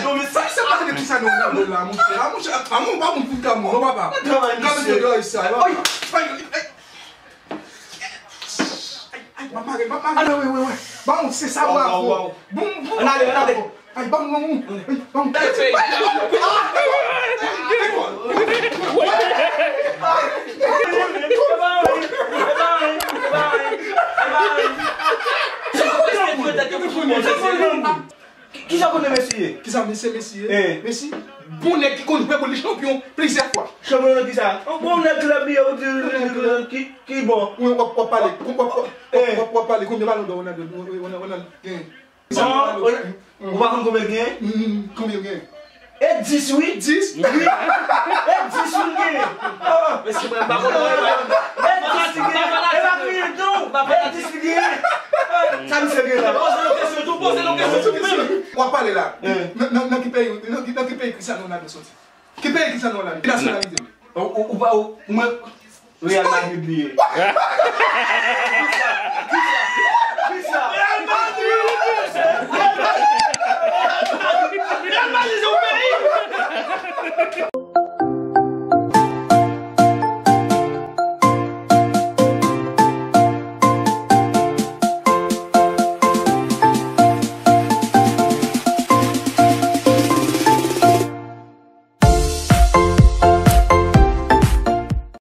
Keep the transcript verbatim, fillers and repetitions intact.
Sa se pa de Cristiano Ronaldo la, monchè. A, monchè, a, moun pa moun pou kamyon, non, papa. Travay, misye. Travay sa, papa. Ay, ay, ay. Ay, ay, m ap mare, m ap mare. Wè, wè, wè, wè. Bon, se sa, bravo. Bon, bon, bravo. Ann ale, ann ale. Ay, ban m non. Ay, ban m. Ay, ay, ay, ay, ay, ay. Ki, ki jan konnen mesye ye? Kisa mesye, mesye ye? Eh. Mesye, bon nèg ki konn jwe bòl, li chanpyon plizyè fwa. Chanpyon nan kisa? Yon bon nèg klèb li ye, ou di, di, di, di, ki, ki bon? Wi, w ap, w ap pale, w ap, w ap, w ap, w ap, w ap pale, konbyen balon dò Ronaldo, Ronaldo, Ronaldo genyen? Bon, ou, ou pa konn konbyen l genyen? Mm, konbyen l genyen? E dis, wi. Dis? Wi. E dis, wi, l genyen. Ah. Mesye, mwen pa konn. E dis, li genyen. E pa kriye, non. E dis, li genyen. Ah, sa misye genyen la? Poze l kesyon, tou poze l kesyon, tou menm. W ap pale la. Eh. Nan, nan, nan ki peyi, nan ki, nan ki peyi Cristiano Ronaldo soti? Ki peyi Cristiano Ronaldo? Ki nasyonalite li? Ou, ou, ou pa, ou, ou mwen, Real Madrid li ye.